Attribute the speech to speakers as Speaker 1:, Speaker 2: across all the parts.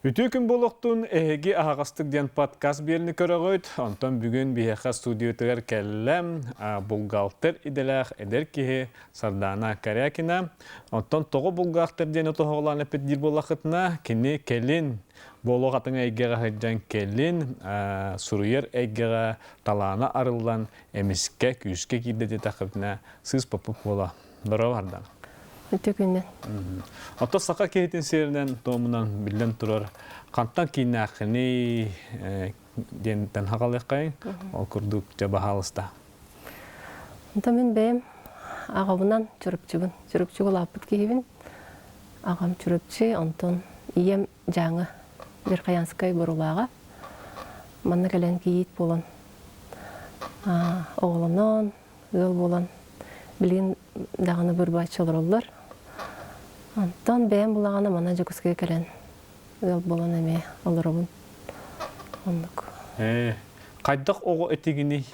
Speaker 1: Үтүө күн буолуохтун, эһиги аһаҕастык диэн подкаст биэрни көрөҕүт. Онтон бүгүн биһиэхэ студиятыгар кэллэ бухгалтер идэлээх эдэр киһи Сардаана Корякина. Оттон тоҕо бухгалтер диэни тоһоҕолоон эппит диир буоллаххытына, кини кэлин буолуох атын эйгэҕэ сылдьан кэлин суруйар эйгэҕэ талаана арыллан эмискэ күүскэ киирдэ диэтэххитинэ сыыс поппут буола. Здорово, Сардаана.
Speaker 2: Үтүө күннэн.
Speaker 1: Оттон саха киһитин сиэринэн туомунан биллэн турар хантан кииннээххиний диэнтэн хаҕалыаххайын ол курдук дьэ баһаалыста.
Speaker 2: Онтон мин бэйэм аҕабынан Чурапчыбын. Чурапчыга улааппыт киһибин. Аҕам Чурапчы, онтон ийэм Дьааҥы Верхоянскай Борулааҕа. Манна кэлэн кийиит буолан оҕолонон, ыал буолан билигин даҕаны бырбааччы олороллор. Онтон бэйэм булаҕына манна Дьокуускайга кэлэн ыал буолан эмиэ олоробун. Оннук.
Speaker 1: Ээ, хайдах оҕо этигиний?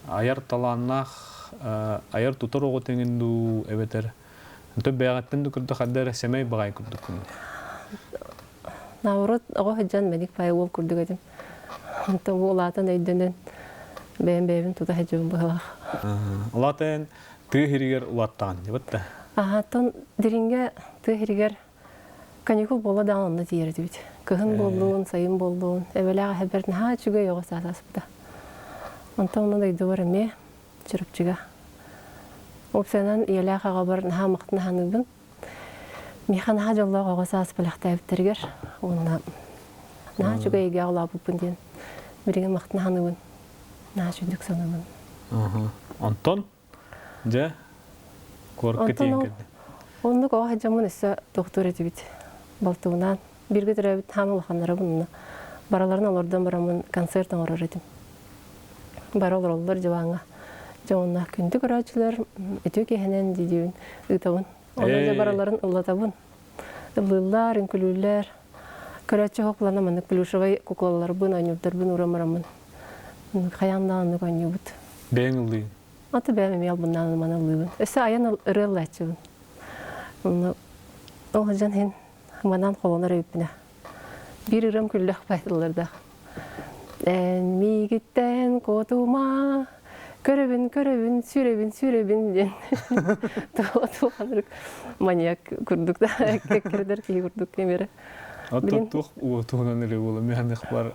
Speaker 1: Айар талааннаах, айар тутар оҕо тэҥин дуу, эбэтэр онтон бэйэҕиттэн да көрдөх ханна эрэ сэмэй баҕайы курдуккун.
Speaker 2: Наоборот, оҕо сылдьан мэник баайы уол курдук этим. Онтон бу улаатан өйдөнөн бэйэм бэйэбин тута сылдьыбын быһыылаах.
Speaker 1: Улаатан тыа сиригэр улааттаҕын дебат да?
Speaker 2: Аһааттан дириҥгэ тыа сиригэр каникул буола даҕаны онно тиийэр этибит. Кыһын буоллун, сайын буоллун, эбэлээх эһэбэр наһаа үчүгэй оҕо саас ааспыта. Онтон онно дойдубар эмиэ Чурапчыга. Уопсайынан ийэлээх аҕабар наһаа махтана саныыбын. Миэхэ наһаа дьоллоох оҕо саас бэлэхтээбиттэригэр уонна наһаа үчүгэй эйгэҕэ улааппыппын диэн билигин махтана саныыбын. Наһаа үчүгдүк саныыбын.
Speaker 1: Онтон дьэ куоракка тиийэн кэлдим.
Speaker 2: Оннук оҕо сылдьаммын өссө туохтуур этибит. Балтыбынаан бииргэ төрөөбүт хаама улаханнарабын онно барыларын олордон бараммын концерт оҥорор этим. Бары олороллор дьыбааҥҥа. Дьэ уонна күндү көрөөччүлэр үтүө киэһэнэн дии-диибин ыытабын. Онно дьэ барыларын ыллатабын. Ыллыыллар, үҥкүлүүллэр. Көрөөччү хоклана маннык плюшевай куклаларбын, оонньуурдарбын ууран бараммын. Хайаан да оннук оонньуубут.
Speaker 1: Бэйэҥ ыллыыгын?
Speaker 2: Аты бэйэм эмиэ албыннаан маны ыллыыбын. Өссө айан ырыа ыллааччыбын. Онно ол сылдьан иһин манан холонор эбиппинэ. Биир ырыам күллэх байтыллардаах. Эн миигиттэн куотума, көрөбүн, көрөбүн, сүрэбин, сүрэбин диэн туоханырык маньяк курдук да кэккэрдэр киһи курдук кемере.
Speaker 1: Оттон туох туһунан ырыа буола механик бар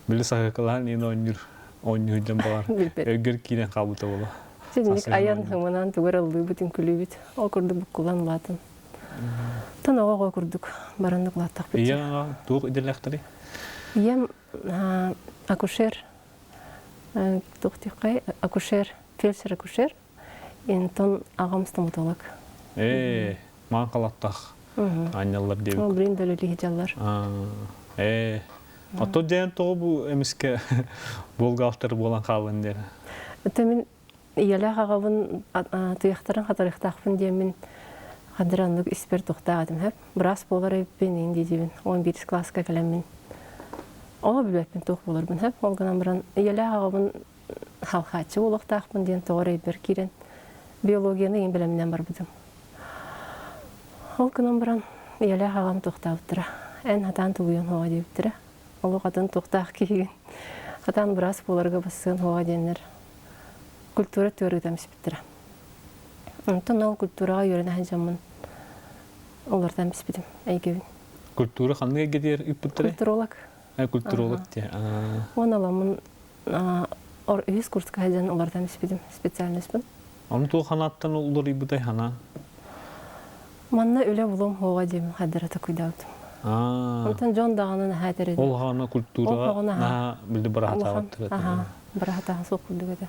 Speaker 1: били саһыкалаан иин оонньуур оонньуур дьон баҕар өргөр киирэн хаалбыта буола.
Speaker 2: Синник айан хымынан тугар ыллыыбыт үҥкүлүүбүт ол курдук буккулан улаатын. Тон оҕо курдук бараннык улааттахпыт.
Speaker 1: Ийэҥ аҕаҥ туох идэлээхтэрий?
Speaker 2: Ийэм акушер туох акушер, фельдшер-акушер, интон аҕам стоматолог.
Speaker 1: Ээ, маан халаттах аанньаллар диэбит.
Speaker 2: Ол блин дөлөлүү дьаллар.
Speaker 1: Ээ, ото дьээн тоҕо бу эмискэ бухгалтер буолан хаалын диэн.
Speaker 2: Это мин Ийэлээх аҕабын туйахтарын хатарыахтаахпын диэммин хадыр оннук испэр туохтаах этим сөп. Быраас буолар эбиппин иин диидибин. 11 класска кэлэммин. Ол билбэппин туох буоларбын сөп. Ол гынан баран ийэлээх аҕабын халхааччы буолуохтаахпын диэн тоҕо эрэ өйбөр киирэн биологияны иин бэлэмнээн барбытым. Ол гынан баран ийэлээх аҕам туохтаабыттара. Эн хатаан тулуйан хоҕо диэбиттэрэ. Олох атын туохтаах киһигин. Хатаан быраас буоларга бассыан хоҕо диэннэр культура түөрүтэ испиттэрэ. Онтон ол культураҕа үөрэнэ сылдьаммын олортон биспитим эйгэбин.
Speaker 1: Культура ханнык эйгэтигэр ыыппыттарай?
Speaker 2: Культуролог.
Speaker 1: Культуролог дии.
Speaker 2: Уон аламмын үһүс курска сылдьан олортон биспитим специальностьпын.
Speaker 1: Ону туох ханааттан уларыйбытай ханаан?
Speaker 2: Манна үлэ булуом хуоҕа диэмин хайдара такуйдаабытым. Онтон дьон даҕаны наһаа этэр
Speaker 1: Ол хаана культураҕа наһаа билди быраһатаабыттар.
Speaker 2: Быраһатааһын суох курдук этэ.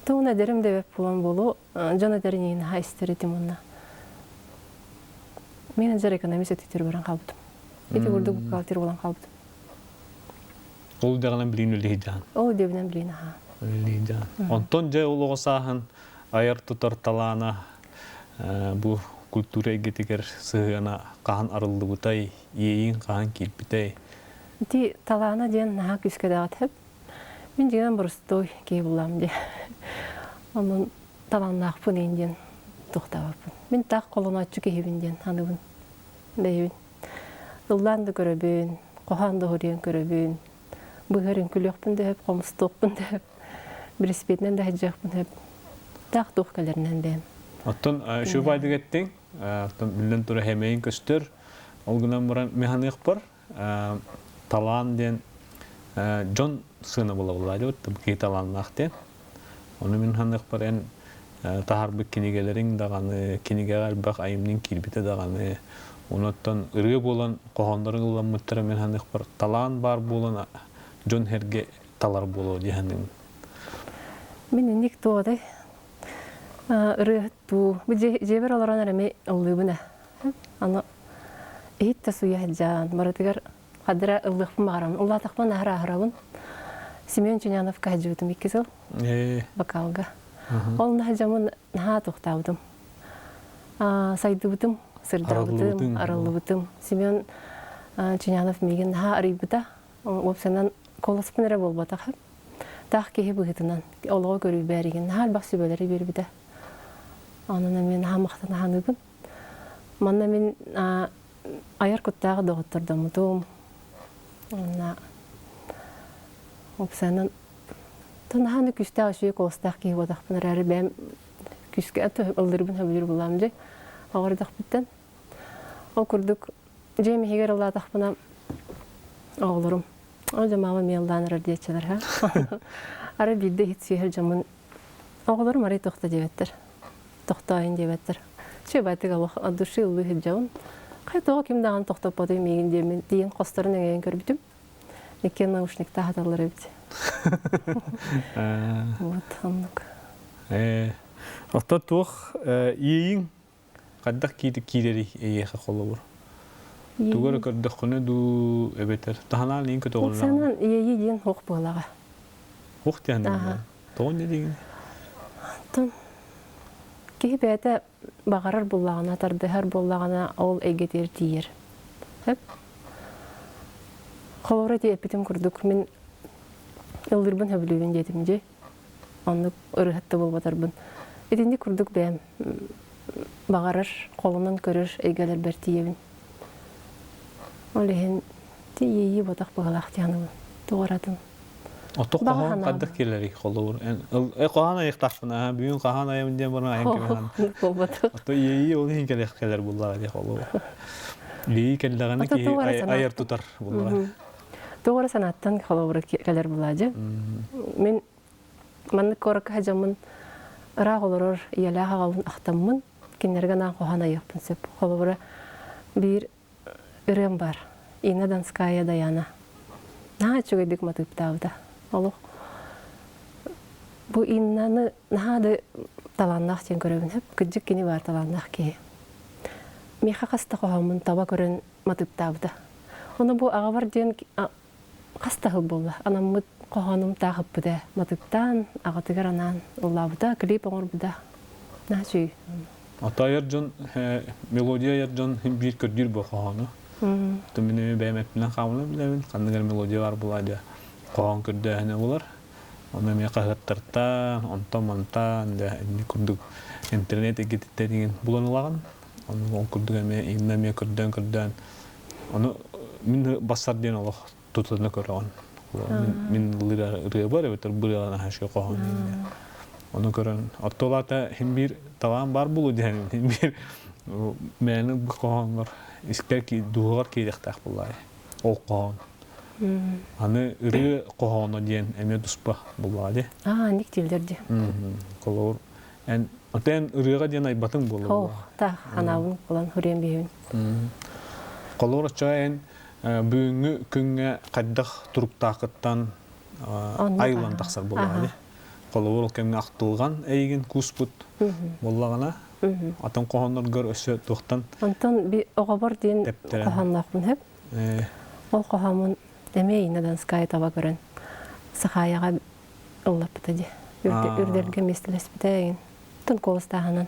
Speaker 2: Тугун эдэрим да бэп буолан буолуо, дьон эдэрин наһаа истэр этим уонна. Менеджер экономист өттүтүр баран хаалбытым. Ити курдук бухгалтер буолан хаалбытым.
Speaker 1: Ол дэҕинэн билиин үлэһийдэҕин.
Speaker 2: Ол дэбинэн билиин аха.
Speaker 1: Үлэһийдэҕин. Онтон дьэ ол оҕо сааһын айар-тутар талаана бу культура эйгэтигэр сыһыана хаһан арыллыбытай, иэйииҥ хаһан киирбитэй?
Speaker 2: Ити талаана диэн наһаа күүскэ даҕат Мин дьиҥинэн боростуой киһи буллаам дии. Онон талааннаахпын иин диэн туохтаабаппын. Мин таах холонооччу киһибин диэн саныыбын. Бэйэбин. Ыллаан да көрөбүн, хоһоон да уһуруйан көрөбүн. Быһар үҥкүлүөхпүн да сөп, хомустуохпун да сөп, велосипединэн да сылдьыахпын сөп. Таах туох кэлэринэн бэйэм.
Speaker 1: Оттон үчүгэй эттиҥ, оттон биллэн турар хэмэйин көстөр. Ол гынан баран механыахпар талаан диэн дьон сыанабыла буолла диэбит киһи талааннаах диэн. Ону мин ханыахпар эн таһаарбыт кинигэлэриҥ даҕаны, кинигэҕэ элбэх айымньыҥ киирбитэ даҕаны, онуттан ырыа буолан хоһоонноруҥ ылламмыттара мин ханыахпар талаан баар буолан дьон сэргэ талар буолуо дии саныыбын.
Speaker 2: Мин инник туодай ырыаһыт дуу, бу дьиэбэр олорон эрэ эми ыллыыбын ээ. Аны иһит да суйа сылдьан, барытыгар хадыра ыллыахпын баҕарабын. Улаатахпын аһара аһарабын. Семен Чуняновка сылдьыбытым икки сыл вокалга. Ол наһа наһаа туохтаабытым. Сайдыбытым, сырдаабытым, арыллыбытым. Семен Чунянов миигин наһаа арыйбыта. Уопсайынан куоласпын эрэ буолбатах. Таах киһи быһыытынан олоҕу көрүүбээригин наһаа элбэх сүбэлэри биэрбитэ. Онон эмиэ наһаа махтана саныыбын. Манна мин айар куттаах доҕоттордоммутум. Уонна уопсайынан наһаа күүстээх үчүгэй куоластаах киһи буолтахпын эрээри бэйэм күүскэ ыллыырбын сөбүлүүр булаам дьэ оҕордохпуттан. Ол курдук дьиэм иһигэр ыллаатахпына оҕолорум ол дьэ маама эмиэ ыллаан эрэр диэччилэр ха. Арай биирдэ иһит сиэһэр дьоммун оҕолорум арай тохто диэбэттэр. Тохтооһун диэбэттэр. Чүөбэтик олох от души ыллыы сылдьабын. Хай тоҕо ким даҕаны тохтоппотуй миигин диэммин тиийэн хосторун өҥөйөн көрбүтүм. Иккиэн наушниктаах аталлар эбит. Вот оннук.
Speaker 1: Оттон туох иэйиҥ хайдах киирэрий эйиэхэ холобур? Тугу эрэ көрдөххүнэ дуу эбэтэр таһанаан иин көтөҕүллэҕинэ?
Speaker 2: Санаан иэйии диэн хуох буолаҕа.
Speaker 1: Хуох диэн Тоҕо инньэ диигин?
Speaker 2: Оттон киһи бэйэтэ баҕарар буоллаҕына, тардыһар буоллаҕына, ол эйгэтигэр тиийэр. Сөп? Холобура ити эппитим курдук, мин ыллыырбын сөбүлүүбүн диэтим дии. Оннук ырыаһыт да буолбатарбын. Итинник курдук бэйэм баҕарар, холунан көрөр эйгэлэрбэр тиийэбин. Ол иһин тиийии ботах быһыылаах дии саныыбын. Тоҕо эрэ
Speaker 1: Ото хоһоон хайдах кэлэрий холобур эн хоһоон айыахтаахпын бүгүн хаһан айабын диэн баран айан кэбиһэн ото иэйии ол иһин кэлэх кэлэр буллаҕа дии холобур иэйии кэллэҕинэ киһи айар тутар буллаҕа
Speaker 2: Тоҕо эрэ санааттан холобура кэлэр булаадьы. Мин маннык куоракка сылдьаммын ыраах олорор ийэлээх аҕабын ахтаммын кинилэргэ анаан хоһоон айыахпын сөп. Холобура биир ырыам баар. Инна Донская Даяна. Наһаа үчүгэйдик матыыптаабыта. Олох бу Иннаны наһаа да талааннаах диэн көрөбүн. Кырдьык кини баар талааннаах киһи. Миэхэ хас да хоһооммун таба көрөн матыыптаабыта. Ону бу аҕабар диэн хас да сыл буолла. Анаммыт хоһоонум таах ыппыта. Матыыптаан, аҕатыгар анаан ыллаабыта, клип оҥорбута. Наһаа үчүгэй.
Speaker 1: Ото айар дьон, мелодия айар дьон биир көрдүүр бу хоһоону. Мин эмиэ бэйэм эппинэн хаамына билэбин, ханнык эрэ мелодия баар буолаа дьэ хоһоон көрдөөһүнэ булар. Ону эмиэ хаһыаттартан, онтон-мантан дьэ инник курдук интернет эйгэтиттэн иҥин булан ылаҕын. Ону ол курдук эмиэ инна эмиэ көрдөөн-көрдөөн ону мин бассар диэн олох тутатына көрөҕүн. Мин ырыабар эбэтэр бырыаҕа наһаа үчүгэй хоһоон диэн. Ону көрөн оттолаата хин биир талаан баар буолуо диэн хин биир мээнэ бу хоһооҥҥор искэр дууһаҕар киириэхтээх буоллаҕай ол хоһоон. Аны ырыа хоһооно диэн эмиэ туспа буоллаҕа дии.
Speaker 2: Аа, ник дииллэр дии.
Speaker 1: Холобур, эн отен ырыаҕа диэн айбатыҥ буолла.
Speaker 2: Ох, таах анаабын булан хуриэн биһибин.
Speaker 1: Холобур, оччоҕо эн бүгүҥҥү күҥҥэ хайдах туруктаахыттан айыллан тахсар буоллаҕа дии. Холобур, ол кэмҥэ ахтылҕан эйигин кууспут буоллаҕына, атын хоһоонноргор өссө туохтан
Speaker 2: Онтон би оҕобор диэн хоһоонноохпун сөп. Ол хоһооммун эмиэ Инна Донская таба көрөн Сахаяҕа ыллаппыта дии. Үрдэлгэ миэстэлэспитэ эйигин. Тын куоластааһынан.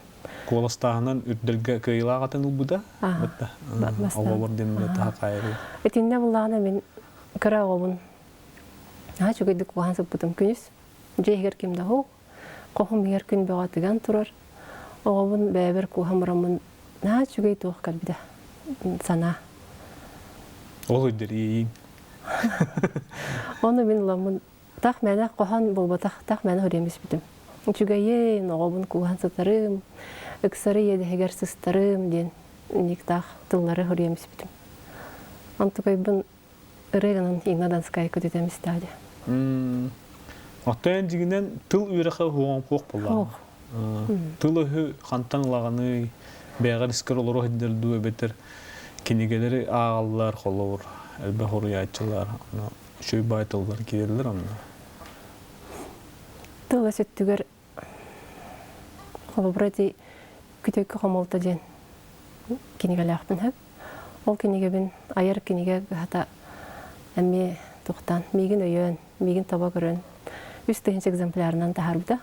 Speaker 1: Куоластааһынан үрдэлгэ кыайыылаах атын ылбыта. Оҕобор диэн таһа
Speaker 2: Итиннэ буллаҕына мин кыра оҕобун наһаа үчүгэйдик куһаан сыппытым күнүс. Дьиэ иһигэр ким да суох. Хоһум иһигэр күн бөҕө тыган турар. Оҕобун бэйэбэр кууһан бараммын наһаа үчүгэй туох кэлбитэ. санаа.
Speaker 1: Ол өйдөр иэйииҥ.
Speaker 2: Ону мин ыламмын тах мээнэ хоһоон буолбатах, тах мээнэ хоруйан биспитим. Үчүгэйин, оҕобун кууһан сытарым, ыксары иэдэһигэр сыстарым диэн никтаах тыллары хоруйан биспитим. Онтукайбын ырыа гынан Инна Донская көтүтэн истээде.
Speaker 1: Оттон эн дьиҥинэн тыл үөрэхэ уһуоҕун буоллаҕа. Тыл өһү хантан ылаҕыный, бэйэҕэр искэр олоро сылдьар дуу эбэтэр кинигэлэри ааҕаллар, холобур, элбэх уруйааччылар, үчүгэй баай тыллар киирэллэр онно.
Speaker 2: Тыл өс өттүгэр холобура ити Күтөккө хомолто диэн кинигэлээхпин сөп. Ол кинигэбин айар кинигэ кыһата эмиэ туохтаан миигин өйөөн, миигин таба көрөн 3000 экземплярынан таһаарбыта.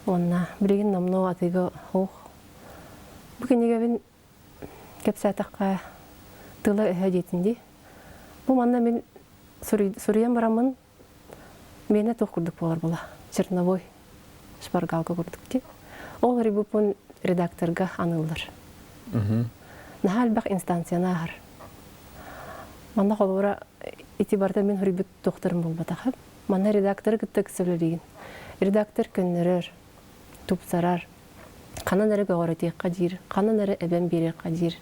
Speaker 2: Уонна билигин номнуо атыыга суох. Бу кинигэбин кэпсээтэххэ тыла-өһө диэтин дии. Бу манна мин суруйан бараммын миэнэ туох курдук буолар була черновой шпаргалка курдук дии. Ол ребупун редакторга аныыллар. Наһаа элбэх инстанцияны ааһар. Манна холобура ити барыта мин суруйбут туохтарым буолбатах. Манна редакторы кытта ыкса Редактор көннөрөр, тупсарар, ханан эрэ көҕүрэтиэххэ диир, ханан эрэ эбэн биэриэххэ диир.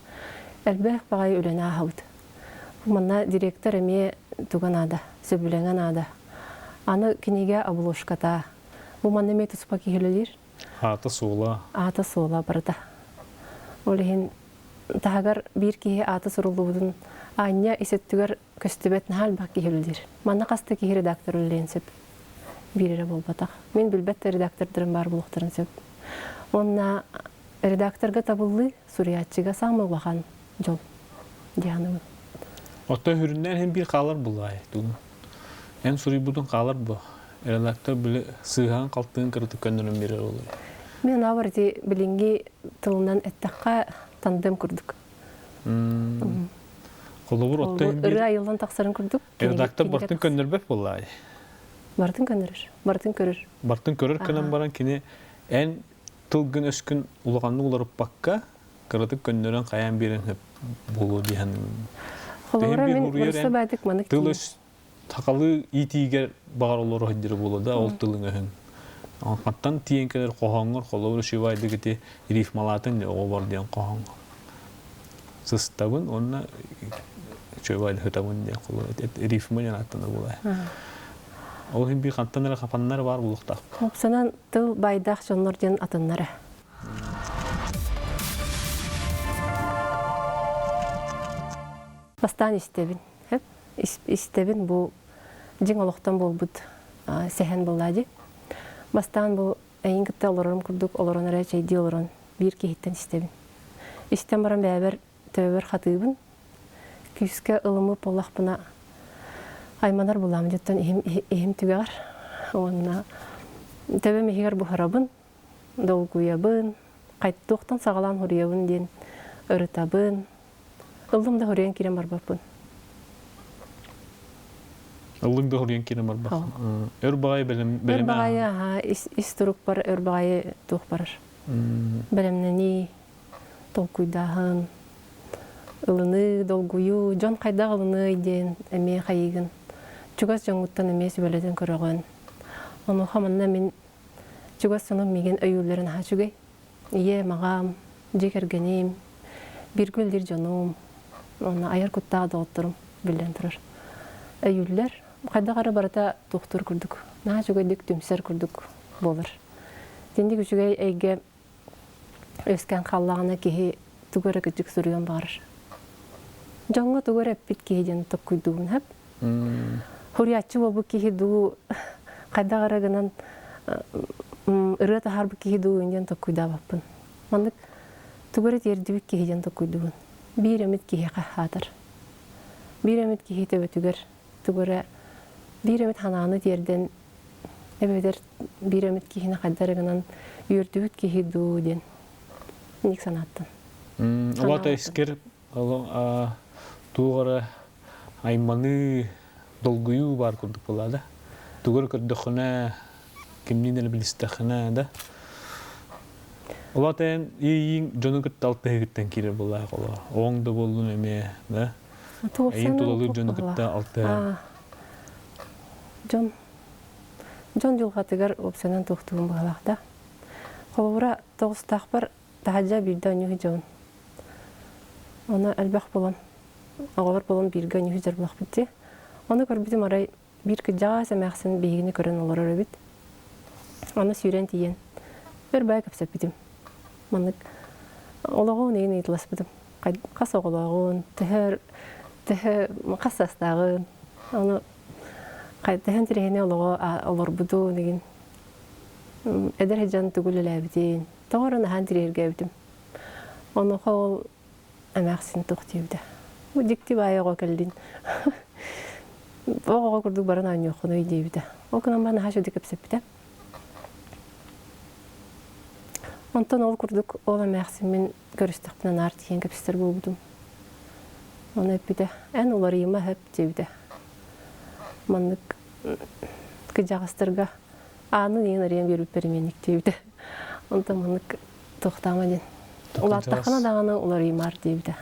Speaker 2: Элбэх баҕайы үлэни ааһабыт. Манна директор эмиэ туга наада, сөбүлэҥэ наада. Аны кинигэ обложката. Бу манна эмиэ туспа киһи үлэлиир.
Speaker 1: Аата-суола.
Speaker 2: Аата-суола барыта. Ол иһин таһыгар биир киһи аата суруллубутун аанньа ис өттүгэр көстүбэт наһаа элбэх киһи үлэлиир. Манна хас да киһи редактор үлэлиэн сөп. Биир эрэ буолбатах. Мин билбэт да редактордарым баар буолуохтарын сөп. Уонна редакторга табыллыы суруйааччыга саамай улахан дьол дии саныыбын.
Speaker 1: Оттон сүрүннээн иһин биир хаалар булаай тугу. Эн суруйбутун хаалар бу. Редактор били сыыһаан-халтыын кырытык көннөрөн биэрэр буолуо.
Speaker 2: Мин анаабар ити билиҥҥи тылынан эттэххэ тандем курдук.
Speaker 1: Холобур, оттон
Speaker 2: ырыа айыллан тахсарын курдук.
Speaker 1: Редактор бартын көннөрбөт буоллаай.
Speaker 2: Бартын көннөрөр. Бартын көрөр.
Speaker 1: Бартын көрөр кынан баран кини эн тылгын өскүн улаханнык уларыппакка кыратык көннөрөн хайаан биэрэн сөп буолуо диэн.
Speaker 2: Холобура мин просто баатык манык
Speaker 1: тыл өс сахалыы иитиигэр баҕар олоро сылдьар буолуо да ол тылыҥ өһүн. Хантан тиийэн кэлэр хоһооҥҥор холобур үчүгэйдик ити рифмалаатын оҕо бар диэн хоһооҥҥо сыстабын уонна үчүгэй сытабын диэн холобур рифма диэн ааттана буолар. Ол иһин биир хантан эрэ хапаннар баар буолуохтаах.
Speaker 2: Уопсанан тыл байдаах дьоннор диэн атыннара. Бастаан истэбин. Истэбин бу дьиҥ олохтон буолбут сэһэн буолла дии. Бастаан бу эйин кытта олорорум курдук олорон эрэ чэйдии олорон биир киһиттэн истэбин. Истэн баран бэйэбэр төбөбөр хатыыбын. Күүскэ ылыммыт буоллахпына айманар булаам дьиттэн иһим, иһим түгэҕэр. Уонна төбөм иһигэр буһарабын, долгуйабын, туохтан саҕалаан хоруйабын диэн ырытабын. Ыллым да хоруйан киирэн барбаппын.
Speaker 1: Ыллыҥ да хоруйан киирэн барбаппын. Өр баҕайы бэлэм
Speaker 2: Өр баҕайы аха ис, ис турукпар өр баҕайы туох барар. Бэлэмнэнии, толкуйдааһын, ылыныы, долгуйуу, дьон хайдах ылыныай диэн эмиэ хайыыгын. Чугас дьоҥҥуттан эмиэ сүбэлэтэн көрөҕүн. Онуоха манна мин Чугас дьонум миигин өйүүллэрин наһаа үчүгэй. Ийэм, аҕам, дьиэ кэргэним, бииргэ үлэлиир дьонум, уонна айар куттаах доҕотторум биллэн турар. Өйүүллэр. Хайдах эрэ барыта туохтуур курдук, наһаа үчүгэйдик түмсэр курдук буолар. Итинник үчүгэй эйгэ үөскээн хааллаҕына киһи тугу эрэ кырдьык суруйуон баҕарар. Дьоҥҥо тугу эрэ эппит киһи диэн токкуйдуубун сөп. Хуруйааччы буолбут киһи дуу, хайдах эрэ гынан ырыа таһаарбыт киһи дуу диэн токкуйдаабаппын. Маннык тугу эрэ тиэрдибит киһи диэн токкуйдуубун. Биир эмит киһиэхэ аатар. Биир эмит киһи төбөтүгэр тугу эрэ биир эмит ханааны тиэрдэн эбэтэр биир эмит киһини хайдах эрэ гынан үөрдүбүт киһи дуу диэн ник санааттан.
Speaker 1: Улаата искер туох эрэ айманыы, долгуйуу баар курдук буолла да. Тугу эрэ көрдөххүнэ, кимниин эрэ билистэххинэ да. Ол эн иэйииҥ дьону кытта алтыһыгыттан киирэр буоллаах оло. Оҕоҥ да буоллун эмиэ, да? Эйин тулалыыр дьону кытта алтыһан.
Speaker 2: Дьон дьон дьылҕатыгар уопсанан туохтугун быһалаах да. Холобура, тоҕустаахпар таһырдьа биирдэ оонньуу дьон. Ону элбэх буолан, оҕолор буолан бииргэ оонньуу дьарбылахпыт дии. Ону көрбүтүм арай биир кырдьаҕас эмээхсин биһигини көрөн олорор эбит. Аны сүүрэн тиийэн өр баай кэпсэппитим. Маннык олоҕун иһин ыйыталаспытым. Хас оҕолооҕун, төһө төһө хас саастааҕын, ону төһөн тирэһини олоҕо олорбутун игин эдэр сылдьан тугу үлэлээбитин, тоҕо эрэ наһаа интириэһиргээбитим. Онуоха ол эмээхсин туох диэбитэ. Бу дьикти баайы оҕо кэллин. Оҕоҕо курдук баран оонньуоххунуй диэбитэ. Ол гынан баран наһаа үчүгэй кэпсэппитэ. Онтон ол курдук ол эмээхсиммин көрүстэхпинэ наар тиийэн кэпсэтэр буолбутум. Ону эппитэ, эн уларыйыма сөп диэбитэ. Маннык кыдьаҕастарга аанын иһин арыйан биэрбиппэр имиэнник диэбитэ. Онтон маннык туохтаама диэн. Улааттаххына даҕаны уларыйымаар диэбитэ.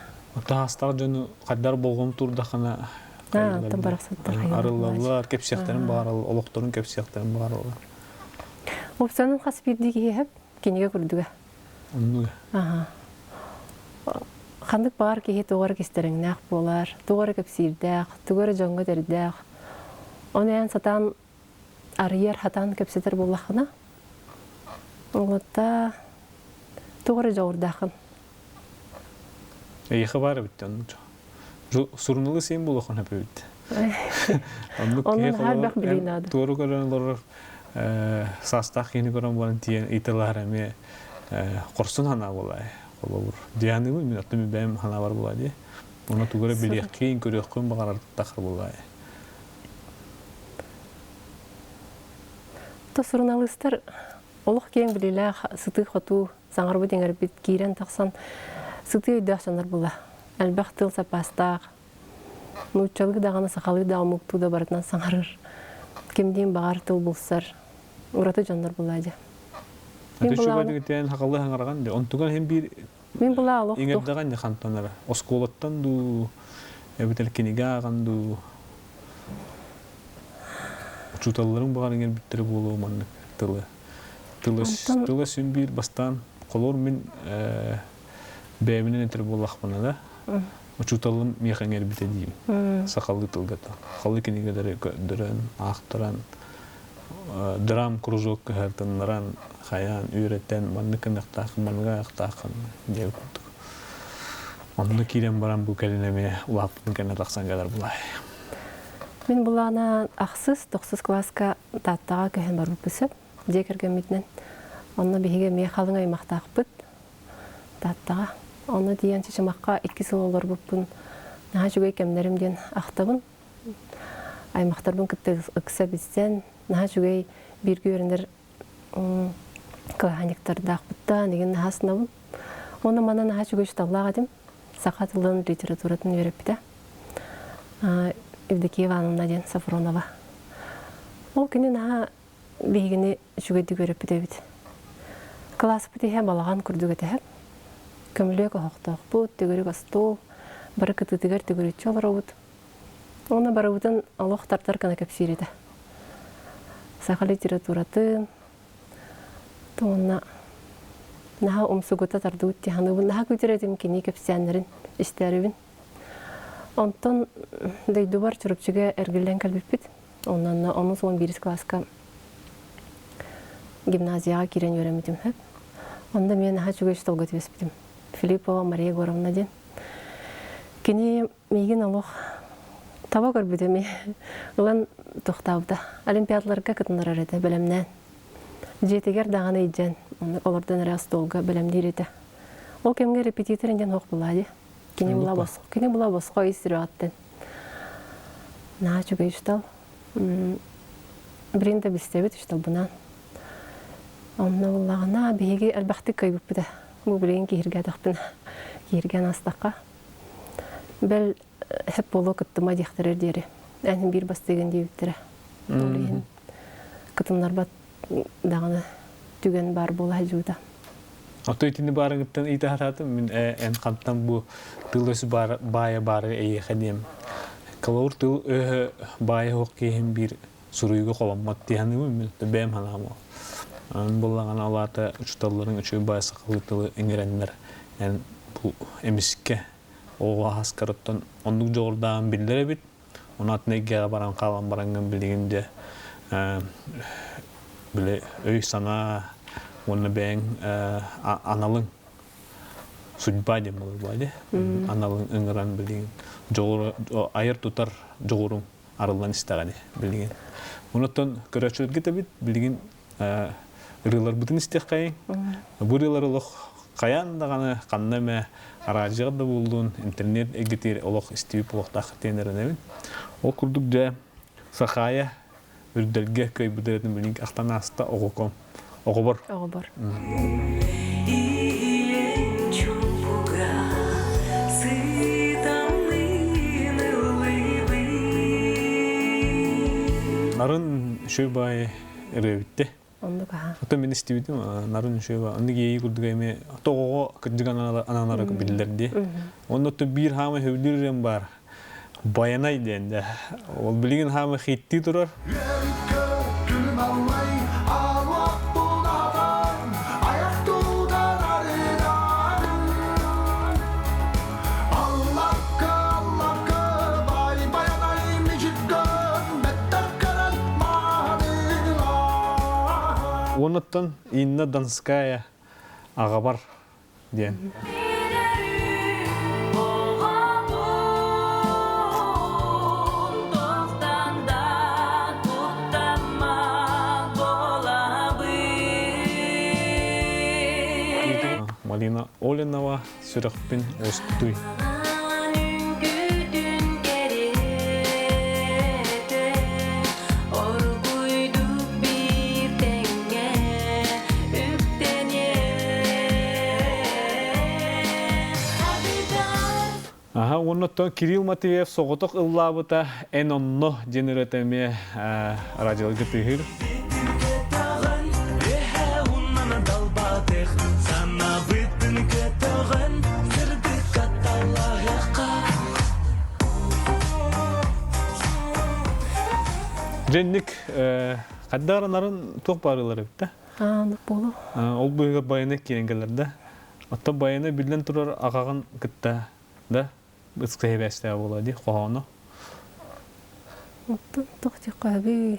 Speaker 1: Таастаах дьону хайдар болҕом турдахына арыллаллар, кэпсиэхтэрин баҕараллар, олохторун кэпсиэхтэрин баҕараллар.
Speaker 2: Уопсанын хас биирдии киһи кинигэ курдуга.
Speaker 1: Оннуга.
Speaker 2: Аха. Ханнык баар киһи тугу эрэ кистэрэҥнээх буолар, тугу эрэ кэпсиирдээх, тугу эрэ дьоҥҥо этэрдээх. Ону эн сатаан арыйар, сатаан кэпсэтэр буоллаххына, уолатта тугу эрэ дьоҕурдааххын.
Speaker 1: Эйиэхэ баар эбит оннук суруналыыс син буолуоххун сөп эбит.
Speaker 2: Оннук киһи холобур
Speaker 1: туору көрөн олорор саастаах киһини көрөн баран тиийэн ыйыталаһар эмиэ хорсун санаа буолаа. Холобур, дианыыбын мин оттон бэйэм санаабар буолаа дии. Уонна тугу эрэ билиэххин, көрүөххүн баҕарар тахар буолаа.
Speaker 2: То суруналыыстар олох киэҥ билиилээх сытыы-хотуу саҥарбыт иҥэрбит киирэн тахсан сытыы өйдөөх дьоннор була. Элбэх тыл саппаастаах, нууччалыы даҕаны сахалыы да омуктуу да барытынан саҥарар, кимдиин баҕар тыл булсар ураты дьоннор була дьэ.
Speaker 1: Мин була сахалыы саҥараган де онтуган хин биир
Speaker 2: Мин була олох
Speaker 1: иҥэрдэҕин де хантан эрэ оскуолаттан дуу эбэтэр кинигэ ааҕан дуу учууталларыҥ баҕар иҥэрбиттэрэ буолуо маннык тылы тыла тыла син биир бастаан холор мин бэйэбинэн этэр буоллахпына да учууталым миэхэ иҥэрбитэ диим сахалыы тылга сахалыы кинигэлэри көрдөрөн аахтаран драм кружок кыһартыннаран хайаан үөрэтэн маннык гыныахтааххын маннык аахтааххын диэн курдук онно киирэн баран бу кэлин эмиэ улааппытын кэннэ тахсан кэлэр булай
Speaker 2: Мин булаана ахсыс, тохсус кылааска Тааттаҕа көһөн барбыппыт сөп. Дьиэ кэргэммитинэн. Онно биһиги эмиэ халыҥ аймахтаахпыт Тааттаҕа. Онно тиийэн Чычымахха икки сыл олорбуппун наһаа үчүгэй кэмнэрим диэн ахтабын. Аймахтарбын кытта ыкса билсэн, наһаа үчүгэй бииргэ үөрэнэр кылаһаанньыктардаахпыттан игин наһаа сынабын. Уонна манна наһаа үчүгэй учууталлаах этим. Саха тылын, литературатын үөрэппитэ. Евдокия Ивановна диэн Сафронова. Ол кини наһаа биһигини үчүгэйдик үөрэппит эбит. Кылааспыт иһэ балаҕан курдук этэ. Көмүлүөк оһохтоохпут, төгүрүк остуол, бары кытыытыгар төгүрүччү олоробут. Уонна барыбытын олох тартар гына кэпсиир этэ. Саха литературатын, уонна наһаа умсугута тардыбыт дии саныыбын. Наһаа күүтэр этим кини кэпсээннэрин истээрибин. Онтон дойдубар Чурапчыга эргиллэн кэлбиппит. Онон онус уон биирис кылааска гимназияҕа киирэн үөрэммитим сөп. Онно эмиэ наһаа үчүгэй учууталга түбэспитим. Филиппова Мария Егоровна диэн. Кини миигин олох таба көрбүтэ эмиэ ылан тохтообута. Олимпиадаларга кытыннарар этэ бэлэмнээн. Дьиэтигэр даҕаны илдьэн, олордон эрэ остуолга бэлэмниир этэ. Ол кэмҥэ репетитор диэн суох буолаа дии. Кини була босхо, кини була босхо ис сүрэҕиттэн. Наһаа үчүгэй учуутал. Билигин да билсэбит учууталбынаан. Онно буллаҕына биһиги элбэхтик кыайбыппыт ээ. Бу билигин киһиргээтэхпинэ, киһиргээн аастахха. Бэл сөп буолуо кыттыма диэхтэрэр диэри. Эн биир бастыыгын диэбиттэрэ. Ол иһин кытыннарбат даҕаны түгэн баар буола сылдьыбыта.
Speaker 1: Ото итини баарыҥыттан ыйыта сатаатым мин эн хантан бу тыл өс баайа баары эйиэхэ диэм. Калаур тыл өһө баайа суох киһим биир суруйууга холоммот дии саныыбын мин бэйэм санаам ол. Аны буоллаҕына ол аата учууталларыҥ үчүгэй баай сахалыы тылы иҥэрэннэр эн бу эмискэ оҕо аһаскарыттан оннук дьоҕурдааҕын биллэр эбит. Ону атын эйгэҕэ баран хаалан бараҥҥын билигин дьэ били өй-санаа уонна бэйэҥ аналыҥ судьба диэн буолар дии аналыҥ ыҥыран билигин дьоҕур айар-тутар дьоҕуруҥ арыллан истэҕэ билигин. Онуттан көрөөччүлэргэ эбит билигин ырыаларбытын истиэххэйиҥ. Бу ырыалар олох хайаан даҕаны ханна эмэ араадьыйаҕа да буоллун, интернет эйгэтигэр олох истибит буолуохтаах диэн эрэнэбин. Ол курдук дьэ Сахаайа үрдэлгэ кыайбыт ырыатын билигин ахтан ааста оҕоком оҕобор.
Speaker 2: Оҕобор.
Speaker 1: Нарын үчүгэй баайы ырыа бүттэ.
Speaker 2: Оннук аха.
Speaker 1: Ото мин истибитим нарын үчүгэй баайы. Оннук иэйии курдук эмиэ тоҕоҕо кырдьык ананара биллэр дии. Онно биир хаамай сөбүлүүр ырыам баар. Байанай диэн да. Ол билигин хаамы хиттии турар. Уонуттан Инна Донская аҕабар диэн. Марина Олинова сүрэхпин уостуй. Аха, уонна Кирилл Матвеев соҕотох ыллаабыта «Эн онно» диэн ырыата эмиэ радиолга тыаһыыр. Дьэнник хаддаранарын туох баарылар эбит да?
Speaker 2: Ааннык буолу.
Speaker 1: Ол быыһыгар байаны киирэн кэлэр да. Оттон байаны биллэн турар аҕаҕын кытта да ытык эбээстээх буолуо дии хоһоону.
Speaker 2: Оттон туох диэххэ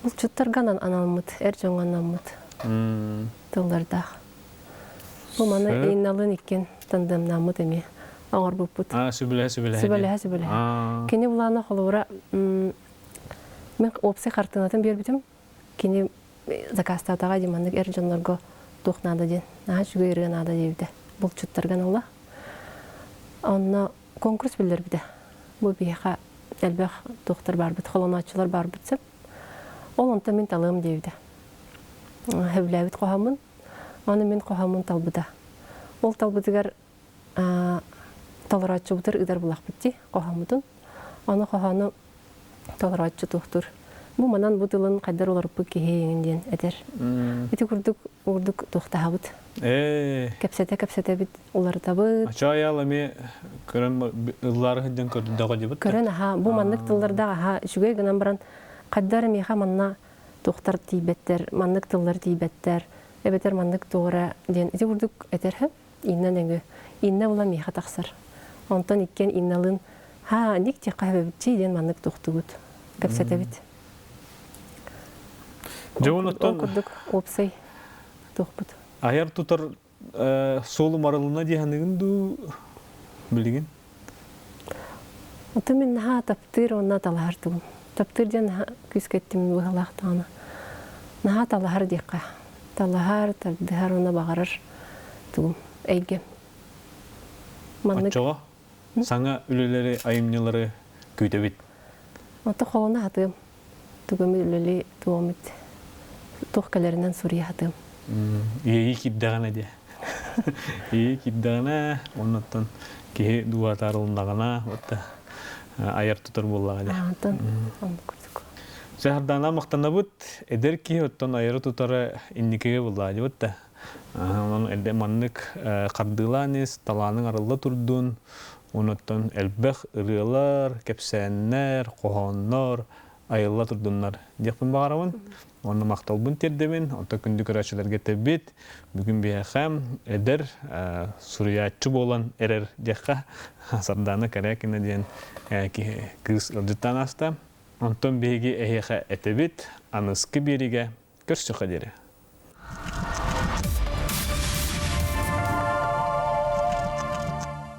Speaker 2: Булчуттарга анаммыт, эр дьоҥҥо анаммыт тыллардаах. Бу маны Инналыын иккиэн тандемнааммыт эмиэ оҥорбуппут.
Speaker 1: А, сүбэлэһэ сүбэлэһэ.
Speaker 2: Сүбэлэһэ сүбэлэһэ. Кини былаана холобура мен уопсай хартыынатын биэрбитим. Кини заказтаатаҕа дии маннык эр дьоннорго туох наада диэн. Наһаа үчүгэй ырыа наада диэбитэ. Булчуттарга аналла. Онно конкурс биллэрбитэ. Бу биһиэхэ элбэх туохтар баарбыт, холонооччулар баарбыт сөп. Ол онтон мин талыам диэбитэ. Сөбүлээбит хоһооммун. Аны мин хоһооммун талбыта. Ол талбытыгар толорооччубутар ыдар булахпыт дии хоһооммутун. Аны хоһоону толорооччу туохтуур. Бу манан бу тылын хайдар уларыппыт киһи диэн этэр. Ити курдук курдук туохтаһабыт. Кэпсэтэ кэпсэтэбит, уларытабыт.
Speaker 1: Ачаайал эмиэ көрөн ыллаары сылдьан көрдөҕө дибит.
Speaker 2: Көрөн аха бу маннык тыллардаах аха үчүгэй гынан баран хайдар миэхэ манна туохтар тиийбэттэр, маннык тыллар тиийбэттэр, эбэтэр маннык туора диэн ити курдук этэр инна нөҥүө. Инна була миэхэ тахсар. Онтон иккиэн Инналыын «Ха, ник диэххэ сөбөбүтчий» диэн маннык туохтугут, кэпсэтэбит.
Speaker 1: Дьэ онуттан
Speaker 2: Ол курдук уопсай туохпут.
Speaker 1: Айар тутар суолу марылына дии саныгын дуу билигин?
Speaker 2: Ото мин наһаа таптыыр уонна талаһар тугум. Таптыыр диэн наһаа күүскэ эттим быһалаах даҕаны. Наһаа талаһар диэххэ. Талаһар, тардыһар уонна баҕарар тугум, эйгэм.
Speaker 1: Маннык Оччоҕо саҥа үлэлэри, айымньылары күүтэбит.
Speaker 2: Ото холоно хатыам. Тугум үлэли туомит туох кэлэринэн суруйа хатыам.
Speaker 1: Иэйии киирдэҕинэ диэ. Иэйии киирдэҕинэ, оннуттан киһи дууһата арылыннаҕына, вот айар тутар буоллаҕа дии.
Speaker 2: Антон, оннук курдук.
Speaker 1: Сахардаана махтанабыт, эдэр киһи оттон айары тутара инникигэ буллаа дибит да. Онон эрдэ маннык хардыылаан ис, талааныҥ арылла турдун, онуттан элбэх ырыалар, кэпсээннэр, хоһооннор айылла турдуннар диэхпин баҕарабын. Уонна махталбын тиэрдэбин. Онтон күндү көрөөччүлэргэ этэбит. Бүгүн биһиэхэ эдэр суруйааччы буолан эрэр диэххэ Сардаана Корякина диэн киһи кыыс ыалдьыттаан ааста. Онтон биһиги эһиэхэ этэбит, аныскы биэригэ көрсүөххэ диэри.